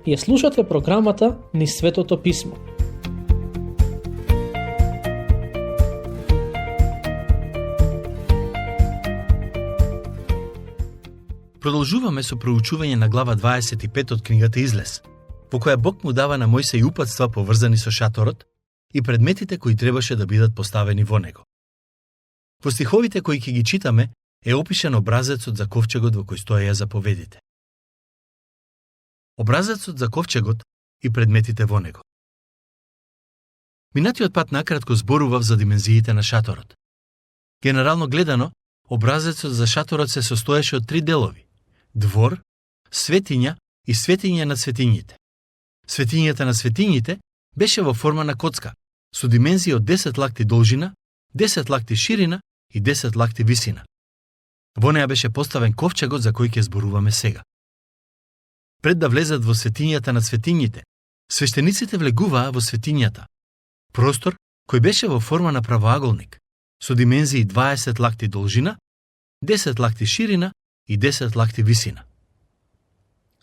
Ја слушате програмата Низ Светото Писмо. Продолжуваме со проучување на глава 25 од книгата Излез, во која Бог му дава на Мојсеј упатства поврзани со шаторот и предметите кои требаше да бидат поставени во него. Во стиховите кои ќе ги читаме е опишан образецот за ковчегот во кој стоеја заповедите. Образецот за ковчегот и предметите во него. Минатиот пат накратко зборував за димензиите на шаторот. Генерално гледано, образецот за шаторот се состоеше од 3 делови: двор, светиња и светиња на светињите. Светињата на светињите беше во форма на коцка, со димензии од 10 лакти должина, 10 лакти ширина и 10 лакти висина. Во неа беше поставен ковчегот за кој ќе зборуваме сега. Пред да влезат во светињата на светињите, свештениците влегуваа во светињата, простор кој беше во форма на правоаголник, со димензии 20 лакти должина, 10 лакти ширина и 10 лакти висина.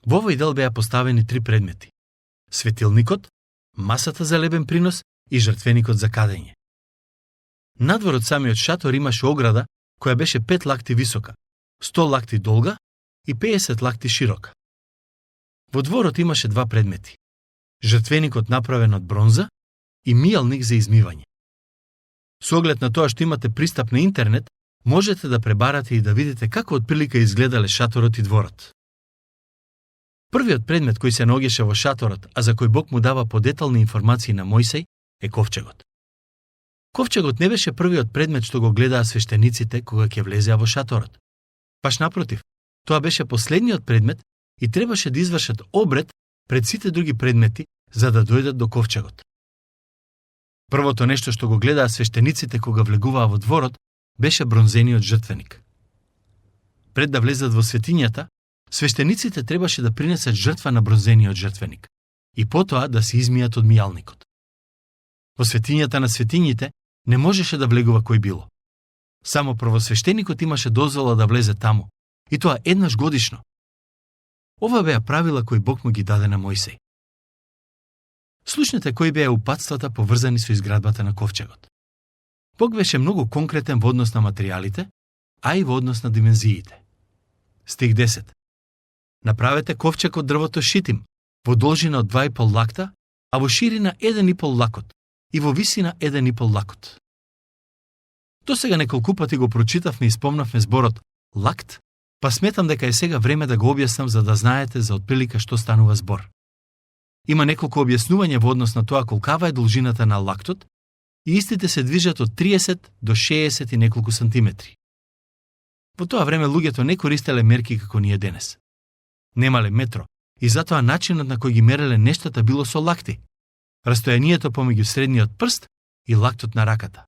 Во овој дел беа поставени 3 предмети: светилникот, масата за лебен принос и жртвеникот за кадење. Надвор од самиот шатор имаше ограда која беше 5 лакти висока, 100 лакти долга и 50 лакти широка. Во дворот имаше 2 предмети: жртвеникот направен од бронза и мијалник за измивање. Со оглед на тоа што имате пристап на интернет, можете да пребарате и да видите како отприлика изгледале шаторот и дворот. Првиот предмет кој се наоѓаше во шаторот, а за кој Бог му дава подетални информации на Мојсеј, е ковчегот. Ковчегот не беше првиот предмет што го гледаа свештениците кога ќе влезеа во шаторот. Баш напротив, тоа беше последниот предмет и требаше да извршат обред пред сите други предмети за да дојдат до ковчегот. Првото нешто што го гледаа свештениците кога влегуваа во дворот беше бронзениот жртвеник. Пред да влезат во светињата, свештениците требаше да принесат жртва на бронзениот жртвеник и потоа да се измијат од мијалникот. Во светињата на светињите не можеше да влегува кој било. Само првосвештеникот имаше дозвола да влезе таму, и тоа еднаш годишно. Ова беа правила кои Бог му ги даде на Мојсеј. Слушнете кои беа упатствата поврзани со изградбата на ковчегот. Бог беше многу конкретен во однос на материјалите, а и во однос на димензиите. Стих 10. Направете ковчег од дрвото шитим, во должина од 2,5 лакта, а во ширина 1,5 лакот и во висина 1,5 лакот. Досега неколку пати го прочитавме и спомнавме зборот лакт, па сметам дека е сега време да го објаснам за да знаете за отприлика што станува збор. Има неколку објаснувања во однос на тоа колкава е должината на лактот и истите се движат од 30 до 60 и неколку сантиметри. Во тоа време луѓето не користеле мерки како ние денес. Немале метро и затоа начинот на кој ги мереле нештата било со лакти, растојанието помеѓу средниот прст и лактот на раката.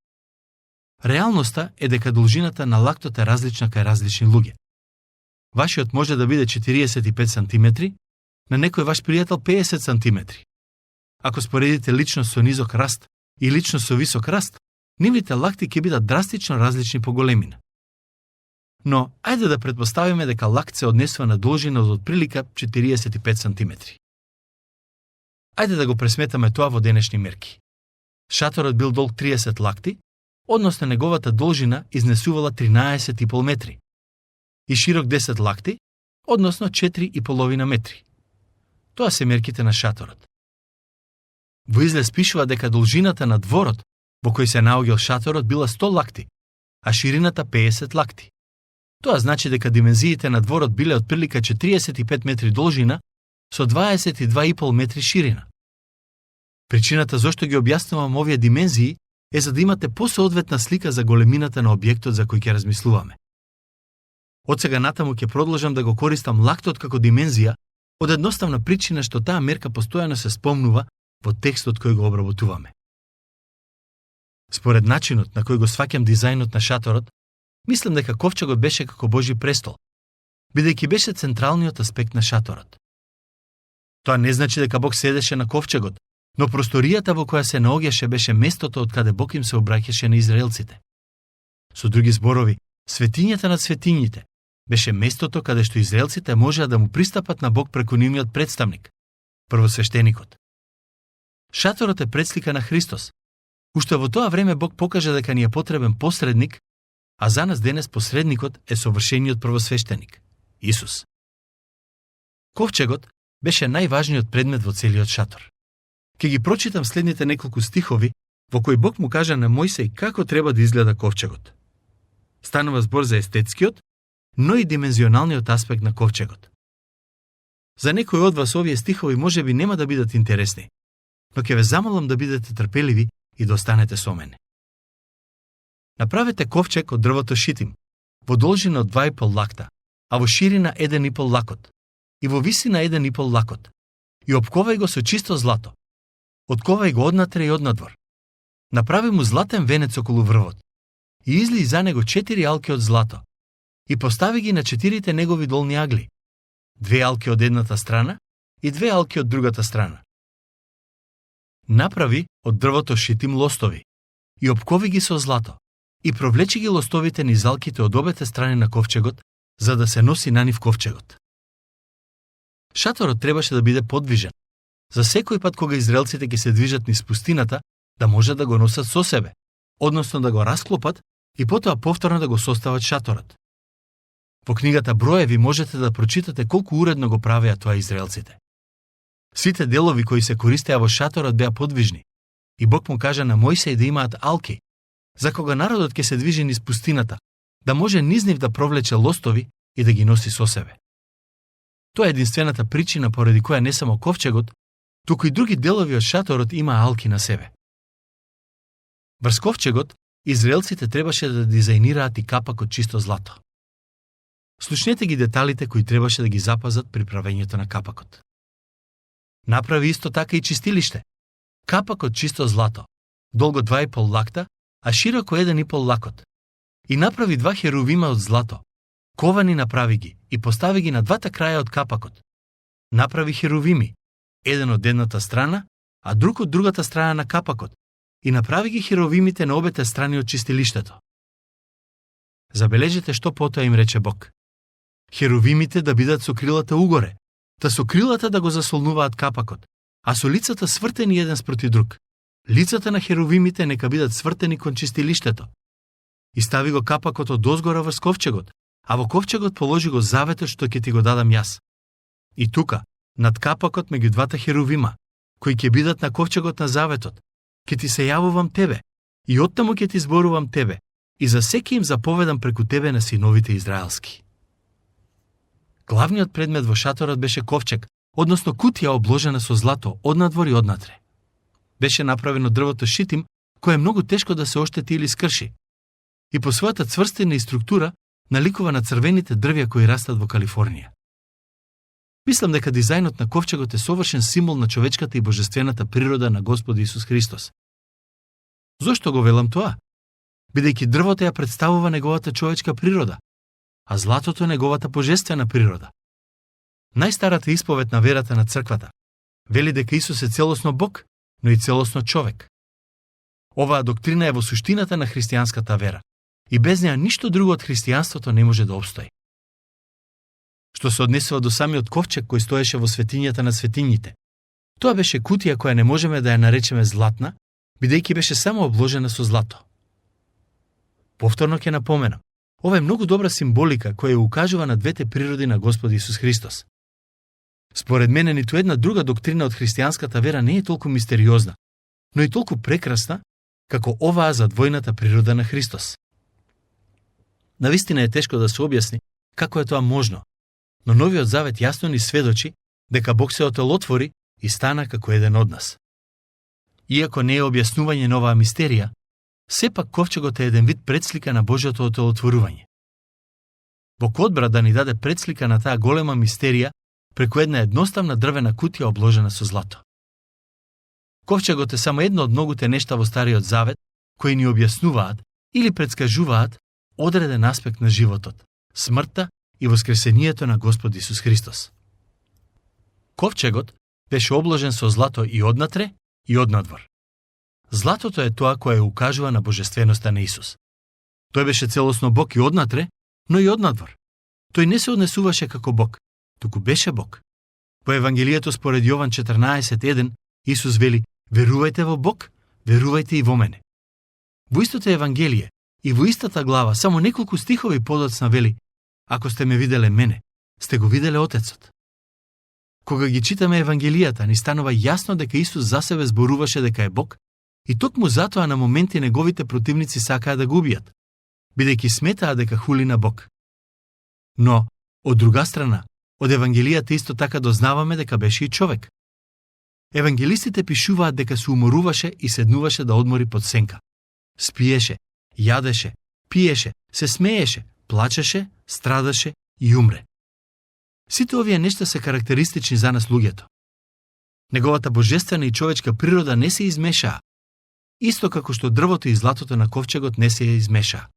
Реалноста е дека должината на лактот е различна кај различни луѓе. Вашиот може да биде 45 сантиметри, на некој ваш пријател 50 сантиметри. Ако споредите личност со низок раст и личност со висок раст, нивните лакти ќе бидат драстично различни по големина. Но, ајде да претпоставиме дека лакт се однесува на должина од отприлика 45 сантиметри. Ајде да го пресметаме тоа во денешни мерки. Шаторот бил долг 30 лакти, односно неговата должина изнесувала 13,5 метри и широк 10 лакти, односно 4,5 метри. Тоа се мерките на шаторот. Во Излез пишува дека должината на дворот во кој се наоѓал шаторот била 100 лакти, а ширината 50 лакти. Тоа значи дека димензиите на дворот биле отприлика 45 метри должина со 22,5 метри ширина. Причината зошто ги објаснувам овие димензии е за да имате посоодветна слика за големината на објектот за кој ќе размислуваме. Од сега натаму ќе продолжам да го користам лактот како димензија, од едноставна причина што таа мерка постојано се спомнува во текстот кој го обработуваме. Според начинот на кој го сваќам дизајнот на шаторот, мислам дека ковчегот беше како Божи престол, бидејќи беше централниот аспект на шаторот. Тоа не значи дека Бог седеше на ковчегот, но просторијата во која се наоѓаше беше местото од каде Бог им се обраќаше на израелците. Со други зборови, светињата на светињите беше местото каде што израелците можеа да му пристапат на Бог преку нивниот представник, првосвештеникот. Шаторот е предслика на Христос. Уште во тоа време Бог покажа дека ни е потребен посредник, а за нас денес посредникот е совршениот првосвештеник, Исус. Ковчегот беше најважниот предмет во целиот шатор. Ке ги прочитам следните неколку стихови во кои Бог му кажа на Мојсей како треба да изгледа ковчегот. Станува збор за естетскиот, но и димензионалниот аспект на ковчегот. За некои од вас овие стихови можеби нема да бидат интересни, но ќе ве замолам да бидете трпеливи и да останете со мене. Направете ковчег од дрвото шитим, во должина од 2,5 лакта, а во ширина 1,5 лакот, и во висина 1,5 лакот, и опковај го со чисто злато. Отковај го однатре и однадвор. Направи му златен венец околу врвот, и изли за него 4 алки од злато, и постави ги на 4 негови долни агли, 2 алки од едната страна и 2 алки од другата страна. Направи од дрвото шитим лостови, и опкови ги со злато, и провлечи ги лостовите низ алките од обете страни на ковчегот, за да се носи на нив ковчегот. Шаторот требаше да биде подвижен, за секој пат кога израелците ќе се движат низ пустината, да можат да го носат со себе, односно да го расклопат и потоа повторно да го состават шаторот. Во книгата Броеви можете да прочитате колку уредно го правеа тоа израелците. Сите делови кои се користеа во шаторот беа подвижни, и Бог му кажа на Мојсей да имаат алки, за кога народот ќе се движи низ пустината, да може низ нив да провлече лостови и да ги носи со себе. Тоа е единствената причина поради која не само ковчегот, туку и други делови од шаторот има алки на себе. Врз ковчегот, израелците требаше да дизајнираат и капак од чисто злато. Слушнете ги деталите кои требаше да ги запазат при правењето на капакот. Направи исто така и чистилиште. Капак од чисто злато, долго 2,5 лакта, а широко 1,5 лакот. И направи 2 херувима од злато. Ковани направи ги и постави ги на двата краја од капакот. Направи херувими, еден од едната страна, а друг од другата страна на капакот, и направи ги херувимите на обете страни од чистилиштето. Забележете што потоа им рече Бог. Херувимите да бидат со крилата угоре, та со крилата да го засолнуваат капакот, а со лицата свртени еден спроти друг. Лицата на херувимите нека бидат свртени кон чистилиштето. И стави го капакот од озгора врз ковчегот, а во ковчегот положи го заветот што ќе ти го дадам јас. И тука, над капакот меѓу двата херувима, кои ќе бидат на ковчегот на заветот, ќе ти се јавувам тебе, и оттаму ќе ти зборувам тебе, и за секи им заповедам преку тебе на синовите израелски. Главниот предмет во шаторот беше ковчег, односно кутија обложена со злато однадвор и однатре. Беше направено дрвото шитим, кое е многу тешко да се оштети или скрши. И по својата цврстина и структура наликува на црвените дрвја кои растат во Калифорнија. Мислам дека дизајнот на ковчегот е совршен символ на човечката и божествената природа на Господ Исус Христос. Зошто го велам тоа? Бидејќи дрвото ја представува неговата човечка природа, а златото неговата божествена природа. Најстарата исповед на верата на црквата вели дека Исус е целосно Бог, но и целосно човек. Оваа доктрина е во суштината на христијанската вера и без неа ништо друго од христијанството не може да обстои. Што се однесува до самиот ковчег кој стоеше во светињата на светињите, тоа беше кутија која не можеме да ја наречеме златна, бидејќи беше само обложена со злато. Повторно ќе напоменам, ова е многу добра символика која укажува на двете природи на Господ Исус Христос. Според мене, ниту една друга доктрина од христијанската вера не е толку мистериозна, но и толку прекрасна, како оваа за двојната природа на Христос. Навистина е тешко да се објасни како е тоа можно, но Новиот Завет јасно ни сведочи дека Бог се отелотвори и стана како еден од нас. Иако не е објаснување на оваа мистерија, сепак ковчегот е еден вид предслика на Божјото отелотворување. Бог одбра да ни даде предслика на таа голема мистерија преку една едноставна дрвена кутија обложена со злато. Ковчегот е само едно од многуте нешта во Стариот Завет кои ни објаснуваат или предскажуваат одреден аспект на животот, смртта и воскресението на Господ Исус Христос. Ковчегот беше обложен со злато и однатре и однадвор. Златото е тоа кое укажува на божественоста на Исус. Тој беше целосно Бог и однатре, но и однадвор. Тој не се однесуваше како Бог, туку беше Бог. По Евангелието според Јован 14:1 Исус вели: "Верувајте во Бог, верувајте и во мене." Во истото Евангелие и во истата глава само неколку стихови подоцна вели: "Ако сте ме виделе мене, сте го виделе Отецот." Кога ги читаме Евангелијата, ни станува јасно дека Исус за себе зборуваше дека е Бог и токму затоа на моменти неговите противници сакаа да го убијат, бидејќи сметаа дека хули на Бог. Но, од друга страна, од Евангелијата исто така дознаваме дека беше и човек. Евангелистите пишуваат дека се уморуваше и седнуваше да одмори под сенка. Спиеше, јадеше, пиеше, се смееше, плачеше, страдаше и умре. Сите овие нешта се карактеристични за нас луѓето. Неговата божествена и човечка природа не се измешаа, исто како што дрвото и златото на ковчегот не се измешаа.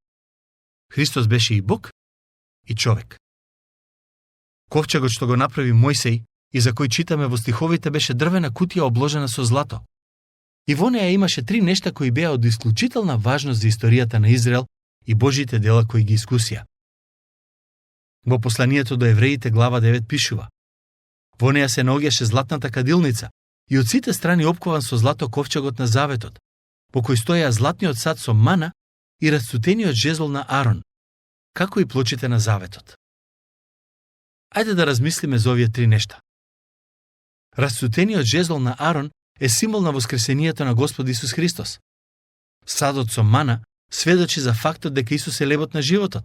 Христос беше и Бог, и човек. Ковчегот што го направи Мојсей и за кој читаме во стиховите беше дрвена кутија обложена со злато. И во неја имаше 3 нешта кои беа од исклучителна важност за историјата на Израел и Божите дела кои ги искусија. Во посланието до евреите глава 9 пишува: "Во неја се наоѓаше златната кадилница и од сите страни опкован со злато ковчегот на заветот, по кој стоеа златниот сад со мана и расцутениот жезл на Арон, како и плочите на заветот." Ајде да размислиме за овие 3 нешта. Расцутениот жезл на Арон е символ на воскресението на Господ Исус Христос. Садот со мана сведочи за фактот дека Исус е лебот на животот,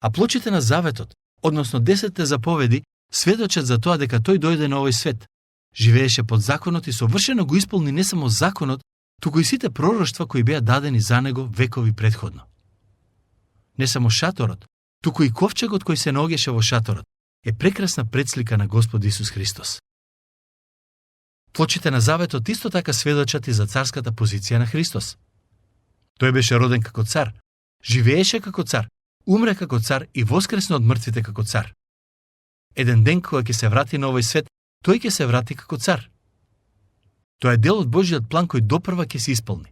а плочите на заветот, односно 10 заповеди, сведочат за тоа дека тој дојде на овој свет, живееше под законот и совршено го исполни не само законот, туку и сите пророштва кои беа дадени за него векови претходно. Не само шаторот, туку и ковчегот кој се наоѓаше во шаторот е прекрасна предслика на Господ Исус Христос. Плочите на заветот исто така сведочат и за царската позиција на Христос. Тој беше роден како цар, живееше како цар, умре како цар и воскресна од мртвите како цар. Еден ден кога ќе се врати на овој свет, тој ќе се врати како цар. Тоа е дел од Божиот план кој допрва ќе се исполни.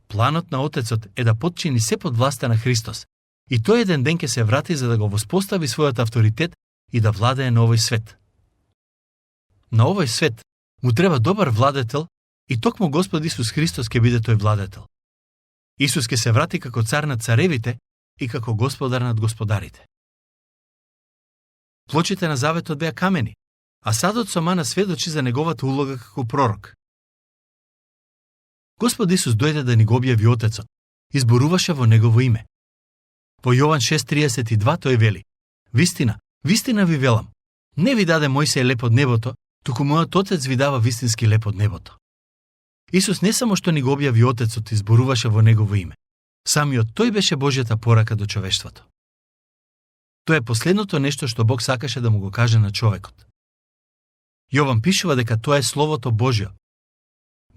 Планот на Отецот е да потчини се под власта на Христос и тој еден ден ќе се врати за да го воспостави својот авторитет и да владее на овој свет. На овој свет му треба добар владетел и токму Господ Исус Христос ќе биде тој владетел. Исус ќе се врати како цар над царевите и како господар над господарите. Плочите на заветот беа камени, а садот со мана сведочи за неговата улога како пророк. Господ Исус дојде да ни го објави Отецот и зборуваше во негово име. Во Јован 6:32 тој вели: "Вистина, вистина ви велам, не ви даде Мојсей леп од небото, туку мојот Отец ви дава вистински леп од небото." Исус не само што ни го објави Отецот и зборуваше во негово име, самиот тој беше Божјата порака до човештвото. Тоа е последното нешто што Бог сакаше да му го каже на човекот. Јован пишува дека тоа е Словото Божјо.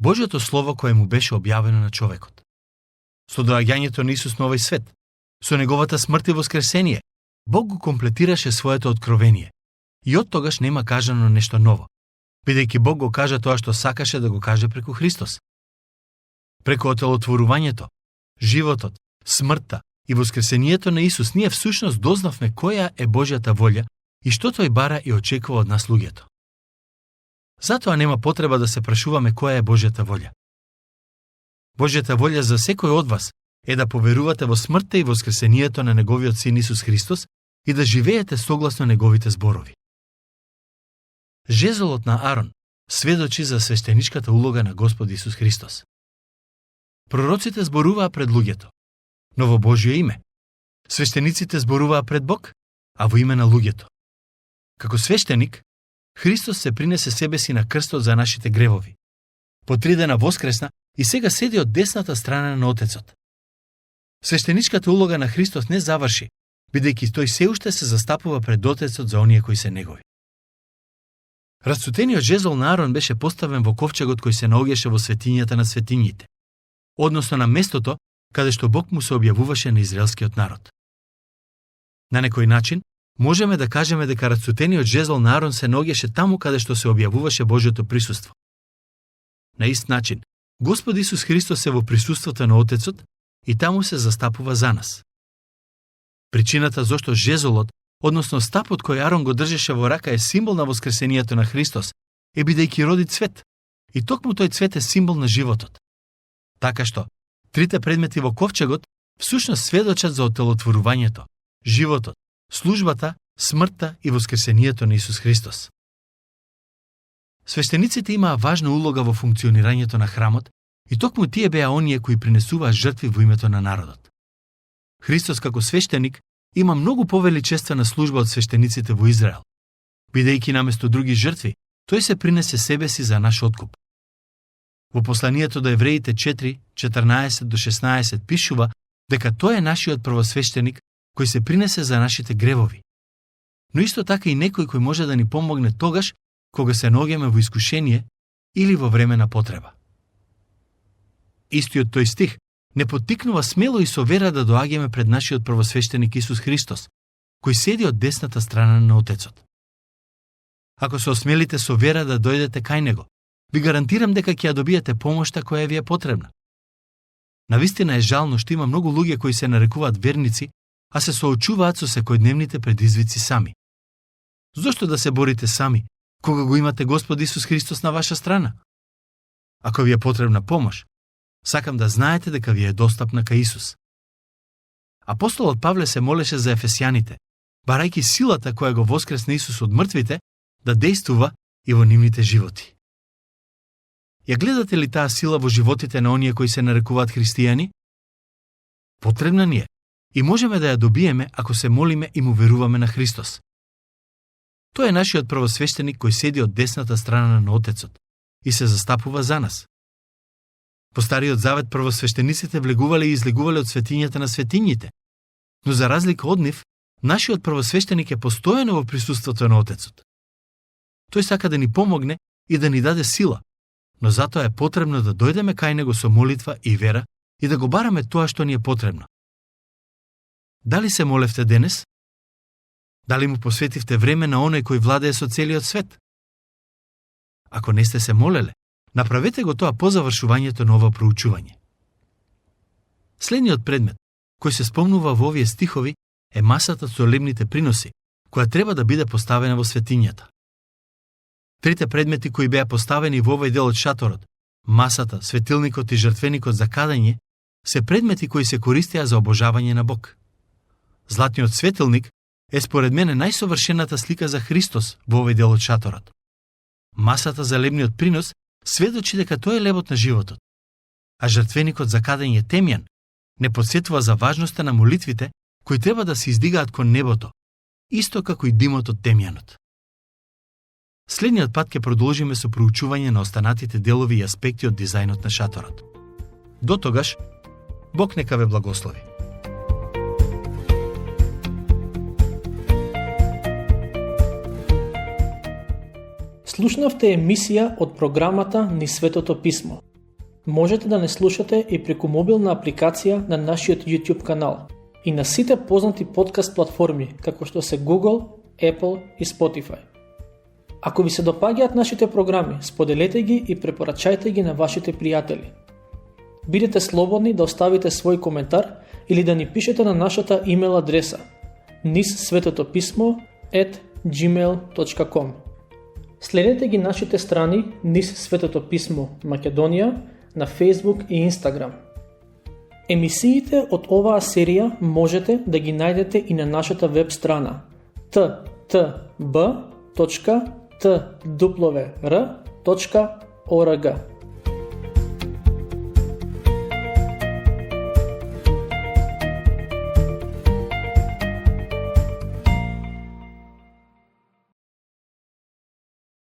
Божјото Слово кое му беше објавено на човекот. Со доаѓањето на Исус на овој свет, со неговата смрт и воскресение, Бог го комплетираше своето откровение. И од тогаш нема кажано нешто ново, бидејќи Бог го кажа тоа што сакаше да го каже преку Христос. Преку отелотворувањето, животот, смртта и воскресението на Исус ние всушност дознавме која е Божјата волја и што тој бара и очекува од нас луѓето. Затоа нема потреба да се прашуваме која е Божјата волја. Божјата волја за секој од вас е да поверувате во смртта и воскресението на неговиот син Исус Христос и да живеете согласно неговите зборови. Жезлот на Арон сведочи за свештеничката улога на Господ Исус Христос. Пророците зборуваа пред луѓето, но во Божјо име. Свештениците зборуваа пред Бог, а во име на луѓето. Како свештеник, Христос се принесе себе си на крстот за нашите гревови. По 3 дена воскресна и сега седи од десната страна на Отецот. Свештеничката улога на Христос не заврши, бидејќи тој се уште се застапува пред Отецот за оние кои се негови. Расцутениот жезл на Арон беше поставен во ковчегот кој се наоѓаше во светињата на светињите, односно на местото каде што Бог му се објавуваше на израелскиот народ. На некој начин, можеме да кажеме дека расцутениот жезл на Арон се наоѓаше таму каде што се објавуваше Божјото присуство. На ист начин, Господ Исус Христос е во присуството на Отецот и таму се застапува за нас. Причината зошто жезлот односно стапот кој Арон го држеше во рака е символ на воскресението на Христос, е бидејќи роди цвет. И токму тој цвет е символ на животот. Така што, трите предмети во ковчегот всушност сведочат за отелотворувањето, животот, службата, смртта и воскресението на Исус Христос. Свештениците имаа важна улога во функционирањето на храмот и токму тие беа оние кои принесуваа жртви во името на народот. Христос како свештеник има многу повеличествена служба од свештениците во Израел. Бидејќи наместо други жртви, тој се принесе себе си за наш откуп. Во посланието до Евреите 4:14-16 пишува дека тој е нашиот првосвештеник кој се принесе за нашите гревови. Но исто така и некој кој може да ни помогне тогаш кога се наоѓаме во искушение или во време на потреба. Истиот тој стих не поттикнува смело и со вера да доаѓаме пред нашиот првосвештеник Исус Христос, кој седи од десната страна на Отецот. Ако се осмелите со вера да дојдете кај Него, ви гарантирам дека ќе ја добиете помошта која ви е потребна. Навистина е жално што има многу луѓе кои се нарекуваат верници, а се соочуваат со секојдневните предизвици сами. Зошто да се борите сами, кога го имате Господ Исус Христос на ваша страна? Ако ви е потребна помош, сакам да знаете дека ви е достапна кај Исус. Апостолот Павле се молеше за ефесјаните, барајќи силата која го воскресна Исус од мртвите да дејствува и во нивните животи. Ја гледате ли таа сила во животите на оние кои се нарекуваат христијани? Потребна ни е и можеме да ја добиеме ако се молиме и му веруваме на Христос. Тој е нашиот првосвештеник кој седи од десната страна на Отецот и се застапува за нас. По Стариот Завет првосвештениците влегувале и излегувале од светињата на светињите, но за разлика од нив, нашиот првосвештеник е постојано во присуството на Отецот. Тој сака да ни помогне и да ни даде сила, но затоа е потребно да дојдеме кај Него со молитва и вера и да го бараме тоа што ни е потребно. Дали се молевте денес? Дали му посветивте време на оној кој владее со целиот свет? Ако не сте се молеле, направете го тоа по завршувањето на ова проучување. Следниот предмет, кој се спомнува во овие стихови, е масата со лебните приноси, која треба да биде поставена во светињата. Трите предмети кои беа поставени во овој дел од шаторот, масата, светилникот и жртвеникот за кадење, се предмети кои се користеа за обожавање на Бог. Златниот светилник е според мене најсовршената слика за Христос во овој дел од шаторот. Масата за лебниот принос сведочи дека тој е лебот на животот, а жртвеникот за кадење темјан не потсетува за важноста на молитвите кои треба да се издигаат кон небото, исто како и димот од темјанот. Следниот пат ќе продолжиме со проучување на останатите делови и аспекти од дизајнот на шаторот. До тогаш, Бог нека ве благослови. Слушнавте емисија од програмата Ни Светото Писмо. Можете да не слушате и преку мобилна апликација на нашиот YouTube канал и на сите познати подкаст платформи, како што се Google, Apple и Spotify. Ако ви се допаѓаат нашите програми, споделете ги и препорачајте ги на вашите пријатели. Бидете слободни да оставите свој коментар или да ни пишете на нашата имейл адреса nissvetotopисmo@gmail.com. Следете ги нашите страни Низ Светото Писмо Македонија на Facebook и Instagram. Емисиите од оваа серија можете да ги најдете и на нашата веб страна ttb.twr.org.